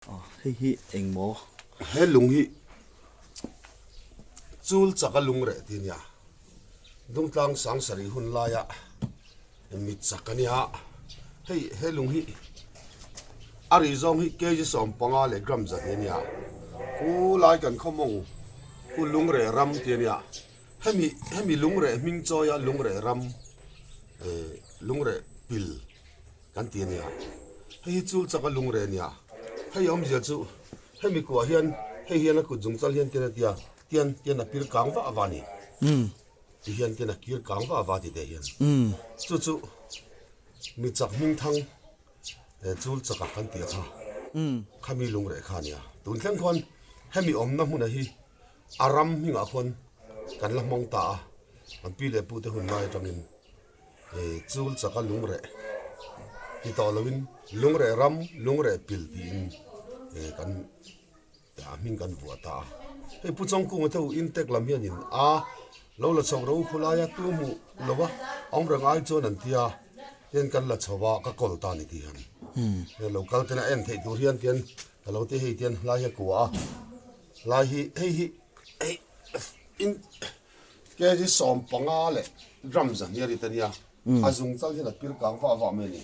Hei hi eng maw? He lung hi chul chak a lung reh ti a nia. Dungtlang sang sarih hun laia mi chak a nia. Hei he lung hi a rih zawng hi kg 15 leh gram zahnih a nia. Khu lai kan khaw mawng khu lung reh ram ti a nia. Hemi hemi lung reh hming chawia lung reh ram eh lung reh pil. Kan ti a nia. Hei hi chul chak a lung reh a nia. Hei awmzia chu hemi kuah hian hei hian a kut zung chal hian tian a tia tian tian a pir kang vah va a ni. Ti hian tian a kir kang vah va ti teh hian. Chu chu mi chak hming thang chul chak a kan ti a kha. Khami lung reh kha a nia. Tun thleng khuan hemi awmna hmuna hi a ram hmingah khuan kan la hmang ta a. Kan pi leh pute hun lai atangin. Chul chaka lungreh ti tawh loin lungreh ram lungreh pil tiin kan a hming kan vuah ta a. Hei Pu Chawngkunga te u intek lam hianin a lo la chho ro khulai a tu hmuh lo a awm reng ai chuan an tia tian kan la chho a ka kawl ta a ni tih hian hei lo kal tena en theih tur hian tian ka lo ti hei tian lai hi a kua a lai hi hei hi hei in. Kg 15 leh gram zahnih a rit a nia, a zung chal hian a pil kang vah vah mai a ni.